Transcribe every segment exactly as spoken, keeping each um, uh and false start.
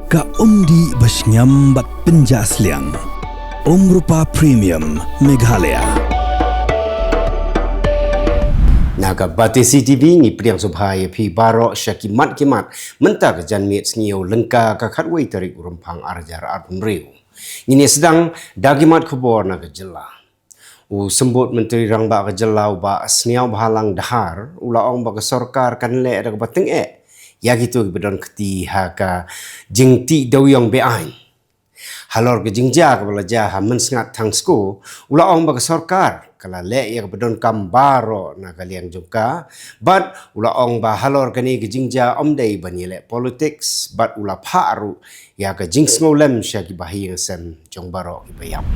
Ka umdih ba shngiam bad pynjah sliang. Umrupa Premium Meghalaya. Na ka Batesi T V ngi pdiang sngewbha ïa phi baroh sha ki mat ki mat mynta ka janmiet sngi u Lyngka ka khatwei tarik u Rymphang ar hajar arphew hynriew. Ngin ïa sdang da ki mat khubor na ka jylla. U Symbud Myntri Rangbah ka jylla u Bah Sniawbhalang Dhar u la ong ba ka sorkar kan leh da kaba tyngeh ïa kito kiba don kti ha ka jingtih dewiong be-aiñ. Halor ka jingjia kaba la jia ha Mynsngat Thangsko, u la ong ba ka sorkar ka la leh ïa kaba donkam baroh na ka liang jong ka, bad u la ong ba halor kane ka jingjia ym dei ban ïaleh politics, bad u la phah ruh ïa ka jingsngewlem sha kiba ha ïing ha sem jong baroh kiba ïap.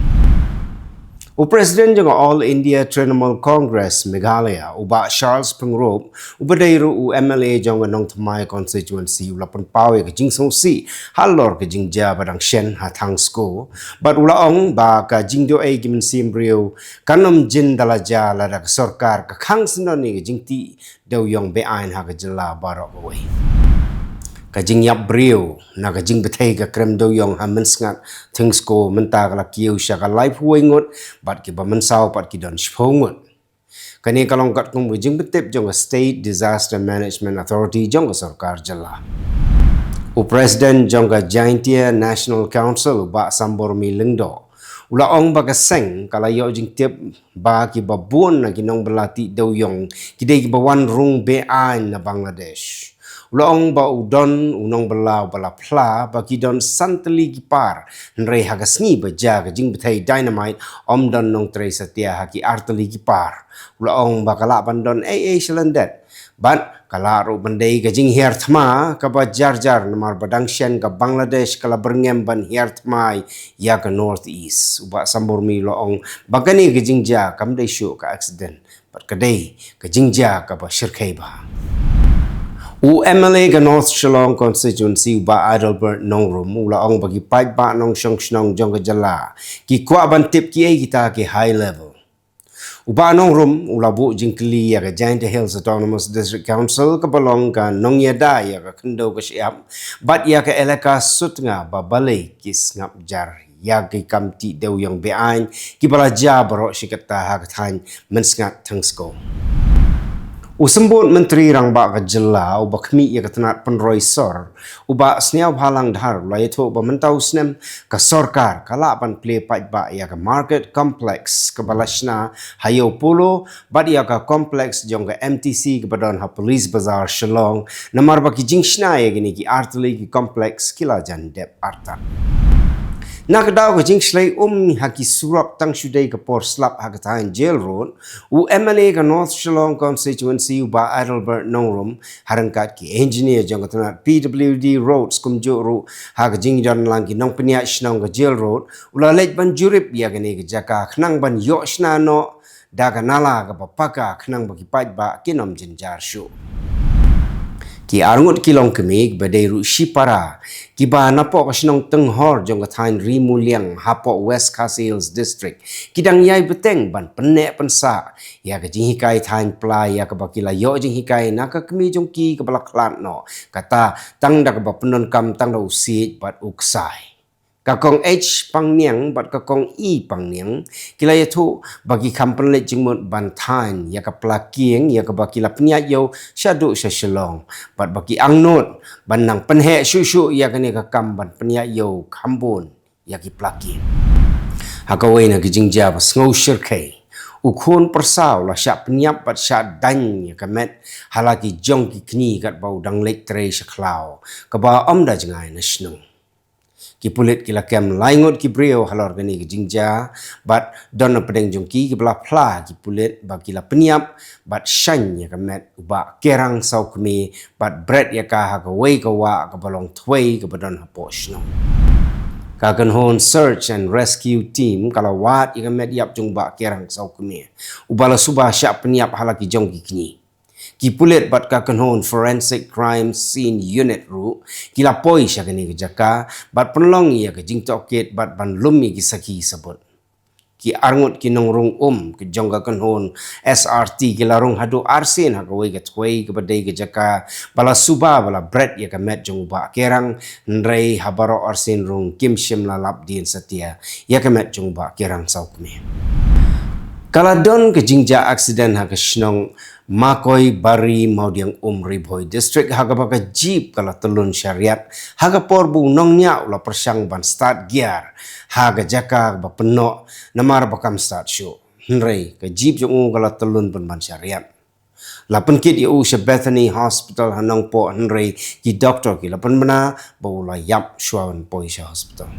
U President jong ka All India Trinamool Congress Meghalaya, u Bah Charles Pyngrope, uba dei ruh u M L A jong ka Nongthymmai Constituency, u la pynpaw ïa ka jingsngewsih halor ka jingjia ba dang shen ha Thangsko, bad u la ong ba ka jingduh ei ki mynsiem briew kan ym jin da la jia lada ka sorkar ka khang syndon ïa ka jingtih dewiong be-aiñ ha ka jylla baroh kawei. Ka jingïap briew na ka jingbthei ka krem dewiong ha Mynsngat Thangsko mynta ka la kiew sha ka laiphew wei ngut, bad kiba mynsaw pat ki don shiphew ngut. Kane ka long katkum ka jingpyntip jong ka State Disaster Management Authority jong ka sorkar jylla. U President jong ka Jaintia National Council, u Bah Sambormi Lyngdoh, u la ong ba ka seng ka la ïoh jingtip ba kiba bun na ki nongbylla tih dewiong ki dei kiba wan rung be-aiñ na Bangladesh. U la ong ba u don u nongbylla uba la phla ba ki don san tylli ki par, hynrei ha ka sngi ba jia ka jingbthei dynamite ym don nongtrei satia ha ki ar tylli ki par. U la ong ba ka lah ban don ei ei shalyndet, bad ka lah ruh ban dei ka jinghiar thma kaba jar jar namar ba dang shen ka Bangladesh ka la byrngem ban hiar thma ïa ka North East. U Bah Sambormi u la ong ba kane ka jingjia kam dei shuh ka accident, bad ka dei ka jingjia kaba shyrkhei bha. U M L A ka North Shillong Constituency, u Bah Adelbert Nongrum, u la ong ba ki paidbah nongshong shnong jong ka jylla ki kwah ban tip kiei kita ki high level. U Bah Nongrum u la buh jingkylli ïa ka Jaintia Hills Autonomous District Council kaba long ka nongïada ïa ka khyndew ka shyiap bad ïa ka elaka Sutnga ba balei ki sngap jar ïa ki kam tih dewiong be-aiñ kiba la jia baroh shi katta ha ka thaiñ Mynsngat Thangsko. U Symbud Myntri Rangbah ka jylla uba khmih ïa ka tnat pynroi sor, u Bah Sniawbhalang Dhar, u la ïathuh ba mynta u snem ka sorkar ka lah ban plie paidbah ïa ka Market Complex kaba la shna ha Ïew Polo bad ïa ka complex jong ka M T C kaba don ha Police Bazar Shillong, namar ba ki jingshna ïa kine ki ar tylli ki complex ki la jan dep artat. Na ka daw ka jingshlei um ha ki surok tang shu dei ka por slap ha ka thaiñ Jail Road, u M L A ka North Shillong Constituency, u Bah Adelbert Nongrum, ha ryngkat ki engineer jong ka tnat P W D Roads kumjuh ruh ha ka jingdon lang ki nongpynïaid shnong ka Jail Road, u la leit ban jurip ïa kane ka jaka khnang ban ïoh shna noh da ka nala kaba paka khnang ba ki paidbah kin ym jynjar shuh. Ki arngut ki longkmie kiba dei ruh shipara kiba napoh ka shnong Tynghor jong ka thaiñ Ri Muliang hapoh West Khasi Hills District ki dang ïai bteng ban pynneh pynsah ïa ka jinghikai thaiñ pla ïa kaba ki la ïoh jinghikai na ka kmie jong ki kaba la khlad noh, kata tang da kaba pyndonkam tang da u siej bad u ksai. Ka Kong H Pangniang bad ka Kong E Pangniang ki la ïathuh ba ki kham pynleit jingmut ban thaiñ ïa ka pla kieng ïa kaba ki la pynïaid ïew shaduh sha Shillong, bad ba ki angnud ban nang pynheh shuh shuh ïa kane ka kam ban pynïaid ïew kham bun ïa ki pla kieng. Ha kawei na ki jingjia ba sngew shyrkhei, u khun pyrsa u la shah pynïap bad shah daiñ ïa ka met ha la ki jong ki kñi katba u dang leit trei sha khlaw kaba ym da jngai na shnong. Ki pulit ki la kem lai ngut ki briew halor kane ka jingjia, bad don na pdeng jong ki kiba la phla ki pulit ba ki la pynïap bad shaiñ ïa ka met u Bah Kerang Sawkmie bad bret ïa ka ha kawei ka wah kaba long thwei kaba don hapoh shnong. Ka kynhun Search and Rescue Team ka la wad ïa ka met ïap jong u Bah Kerang Sawkmie, uba la suba shah pynïap ha la ki jong ki kñi. Ki pulit bad ka kynhun Forensic Crime Scene Unit ruh ki la poi sha kane ka jaka bad pynlong ïa ka jingtohkit bad ban lum ïa ki sakhi sabut. ki arngut ki nongrung um ki jong ka kynhun S R T ki la rung haduh arsien ha kawei ka thwei kaba dei ka jaka ba la suba ba la bret ïa ka met jong u Bah Kerang, hynrei ha baroh arsien rung kim shym la lap dien satia ïa ka met jong u Bah Kerang Sawkmie. Ka la don ka jingjia accident ha ka shnong Makoi Bari, Mawdiang Um, Ri Bhoi District, ha kaba ka jeep ka la tyllun sha riat ha ka por ba u nongñiah u la pyrshang ban start gear ha ka jaka ba pynnoh namar ba kam start shuh. Hynrei ka jeep jong u ka la tyllun pynban sha riat. La pynkit ïa u sha Bethany Hospital ha Nongpoh, hynrei ki doktor ki la pynbna ba u la ïap shuwa ban poi sha hospital.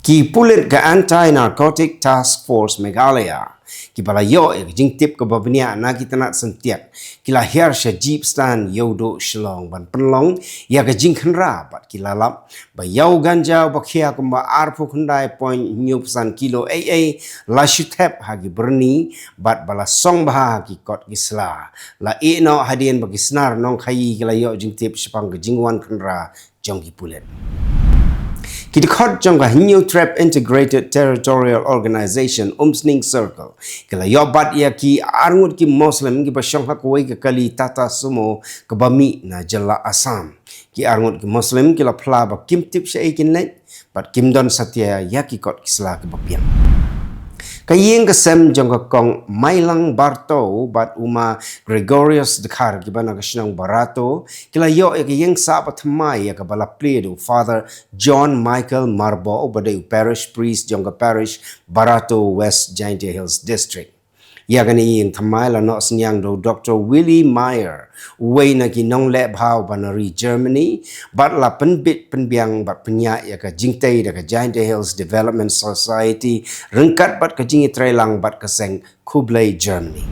Ki pulit ka Anti Narcotic Task Force Meghalaya kiba la ïoh ïa ka jingtip kaba bniah na ki tnat syntiat ki la hiar sha jeep stand ïa u duh Shillong ban pynlong ïa ka jingkhynra bad ki la lap ba ïa u ganja uba khia kumba arphew khyndai point hynñiew phew kilo ei ei la shu thep ha ki byrni bad ba la song bha ha ki kot ki sla. La ïeh noh hadien ba ki snar nongkhaïi ki la ïoh jingtip shaphang ka jingwan khynra jong ki pulit. Ki dkhot jong ka Hynñiewtrep Integrated Territorial Organization Umsning Circle ki la ïoh bat ïa ki arngut ki Muslim kiba shong ha kawei ka kali Tata Sumo kaba mih na jylla Assam. Ki arngut ki Muslim ki la phla ba kim tip shaei kin leit bad kim don satia ïa ki kot ki sla kiba biang. Ka ïing ka sem jong ka Kong Mailang Barto bad u Ma Gregorius Dkhar kiba na ka shnong Barato ki la ïoh ïa ka ïing sah ba thymmai ïa kaba la plie da u Father John Michael Marbo uba dei u parish priest jong ka parish Barato, West Jaintia Hills District. Ïa kane ka ïing thymmai la noh synñiang da u Doktor Willy Meyer, uwei na ki nongleh bha uba na ri Germany, bad la pynbit pynbiang bad pynïaid ïa ka jingtei da ka Jaintia Hills Development Society ryngkat bad ka jingïatreilang bad ka seng Kublai Germany.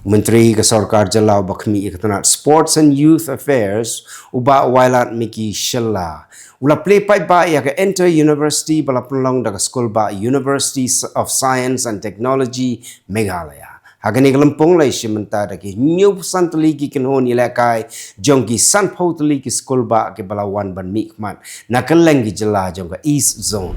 U Myntri ka Sorkar Jylla uba khmih ïa ka tnat Sports and Youth Affairs, u Bah Wailadmiki Shylla, u la plie paidbah ïa ka Inter University ba la pynlong da ka skulbah University of Science and Technology Meghalaya. Ha kane ka lympung la ïashim bynta da ki hynñiew phew san tylli ki kynhun ïalehkai jong ki san phew tylli ki skulbah kiba la wan ban mihkhmat na kylleng ki jylla jong ka East Zone.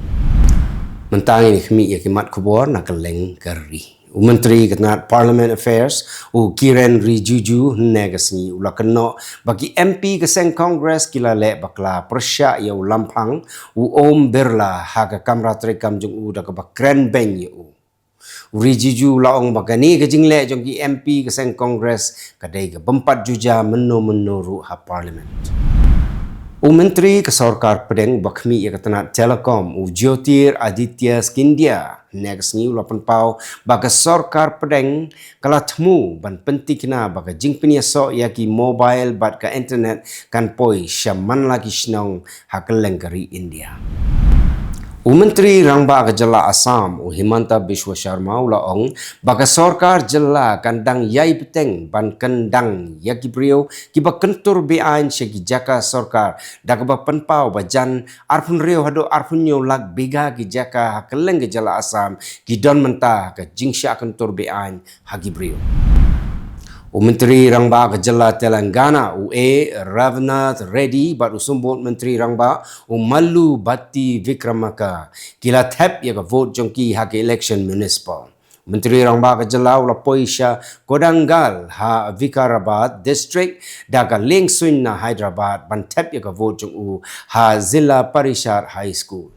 Mynta ngin ïa khmih ïa ki mat khubor na kylleng ka ri. U Myntri ka tnat Parliament Affairs, u Kiren Rijiju, hynne ka sngi u la kynnoh ba ki M P ka seng Congress ki la leh bakla pyrshah ïa u lamphang u Om Birla ha ka kamra treikam jong u da kaba kren beiñ ïa u. U Rijiju u la ong ba kane ka jingleh jong ki M P ka seng Congress ka dei ka bym pat juja mynno mynno ruh ha Parliament. U Myntri ka Sorkar Pdeng uba khmih ïa ka tnat Telecom, u Jyotiraditya Scindia, hynne ka sngi u la pynpaw ba ka Sorkar Pdeng ka la thmu ban pyntikna ba ka jingpynïasoh ïa ki mobile bad ka internet kan poi sha man la ki shnong ha kylleng ka ri India. U Myntri Rangbah ka Jylla Assam, u Himanta Biswa Sharma, u la ong ba ka Sorkar Jylla kan dang ïai bteng ban kyndang ïa ki briew kiba kyntur be-aiñ sha ki jaka sorkar da kaba pynpaw ba jan arphew hynriew haduh arphew hynñiew lak bigha ki jaka ha kylleng ka jylla Assam ki don mynta ha ka jingshah kyntur be-aiñ ha ki briew. U Myntri Rangbah ka Jylla Telangana, u A Raghunath Reddy, bad u Symbud Myntri Rangbah, u Mallu Bhatti Vikramarka, ki la thep ïa ka vote jong ki ha ka election municipal. U Myntri Rangbah ka Jylla u la poi sha Kodangal ha Vikarabad District da ka lieng suiñ na Hyderabad ban thep ïa ka vote jong u ha Zilla Parishad High School.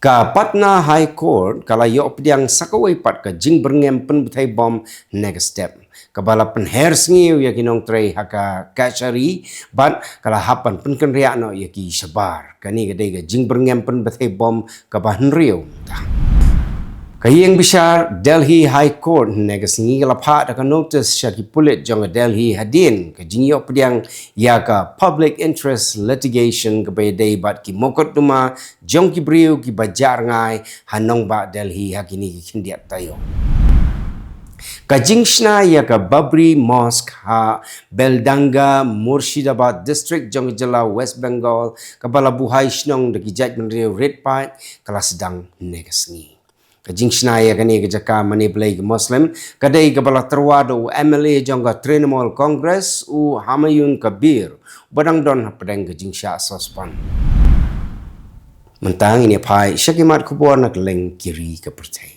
Ka Patna High Court ka la ïoh pdiang sa kawei pat ka jingbyrngem pynbthei bom hynne ka step, kaba la pynher sngew ïa ki nongtrei ha ka kachari bad ka la hap ban pynkynriah noh ïa ki shabar. Kane ka dei ka jingbyrngem pynbthei bom kaba hynriew mynta. Ka ïing bishar Delhi High Court hynne ka sngi ka la phah da ka notice sha ki pulit jong ka Delhi hadien ka jingïoh pdiang ïa ka public interest litigation kaba ïadei bad ki mukotduma jong ki briew kiba jah rngai ha nongbah Delhi ha kine ki khyndiat taïew. Ka jingshna ïa ka Babri Mosque ha Beldanga, Murshidabad District jong ka jylla West Bengal, kaba la buhai shnong da ki jaitbynriew rit paid, ka la sdang hynne ka sngi. Ka jingshna ïa kane ka jaka mane blei ki Muslim ka dei kaba la tyrwa da u M L A jong ka Trinamool Congress, u Humayun Kabir, uba dang don hapdeng ka jingshah sospan. Mynta ngin ïa phai sha ki mat khubor na kylleng ki ri ka pyrthei.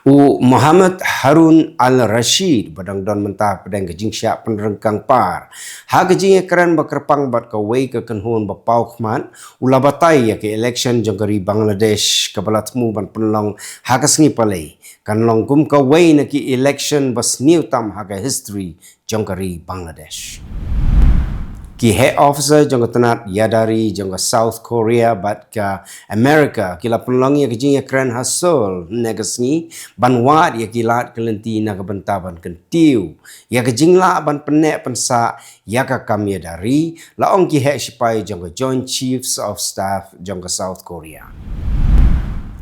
U Mohammed Harun Al Rashid, ba dang don mynta hapdeng ka jingshah pynryngkang par ha ka jingïakren ba kyrpang bad kawei ka kynhun ba paw khmat, u la batai ïa ka election jong ka ri Bangladesh kaba la thmu ban pynlong ha ka sngi Palei kan long kum kawei na ki election ba sniew tam ha ka history jong ka ri Bangladesh. Ki heh officer jong ka tnat ïada ri jong ka South Korea bad ka America ki la pynlong ïa ka jingïakren ha Seoul hynne ka sngi ban wad ïa ki lad ki lynti na ka bynta ban kyntiew ïa ka jinglah ban pynneh pynsah ïa ka kam ïada ri, la ong ki heh shipai jong ka Joint Chiefs of Staff jong ka South Korea.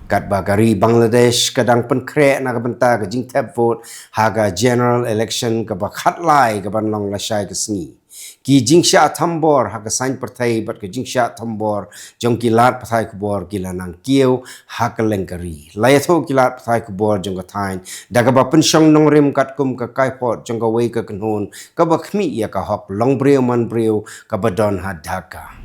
Katba ka ri Bangladesh ka dang pynkhreh na ka bynta ka jingthep vote ha ka general election kaba khatlai kaban long lashai ka sngi, ki jingshah thombor ha ka saiñ pyrthei bad ka jingshah thombor jong ki lad pathai khubor ki la nang kiew ha kylleng ka ri. La ïathuh ki lad pathai khubor jong ka thaiñ da kaba pynshong nongrim katkum ka kaiphod jong kawei ka kynhun kaba khmih ïa ka hok longbriew manbriew kaba don ha Dhaka.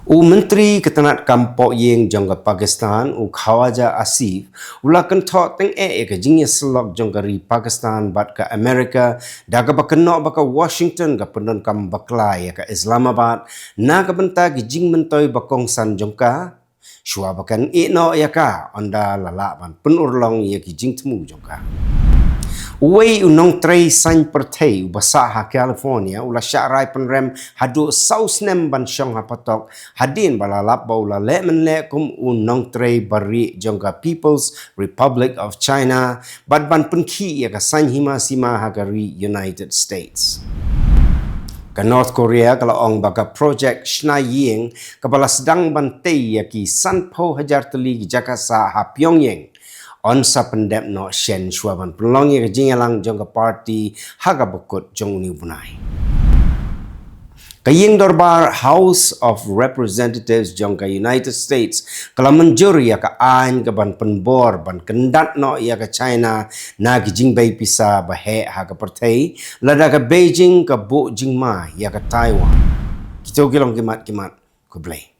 U Myntri ka tnat kam pohïing jong ka Pakistan, u Khawaja Asif, u la kynthoh tyngeh ïa ka jingïasyllok jong ka ri Pakistan bad ka America da kaba kynnoh ba ka Washington ka pyndonkam bakla ïa ka Islamabad na ka bynta ki jingmyntoi ba kongsan jong ka, shuwa ba kan ïehnoh ïa ka ynda la lah ban pynurlong ïa ki jingthmu jong ka. Uwei u nongtrei saiñ pyrthei uba sah ha California u la shah rai pynrem haduh saw snem ban shong ha patok hadien ba la lap ba u la leh mynleh kum u nongtrei barieh jong ka People's Republic of China bad ban pynkhih ïa ka saiñ hima sima ha ka ri United States. Ka North Korea ka la ong ba ka projek shna ïing kaba la sdang ban tei ïa ki sanphew hajar tylli ki jaka sah ha Pyongyang yn sa pyndep noh shen shuwa ban pynlong ïa ka jingïalang jong ka party ha kaba kut jong une u bnai. Ka ïing dorbar House of Representatives jong ka United States ka la mynjur ïa ka aiñ kaban pynbor ban kyndat noh ïa ka China na ki jingbei pisa ba heh ha ka pyrthei lada ka Beijing ka buh jingma ïa ka Taiwan. Kito ki long ki mat ki mat. Khublei.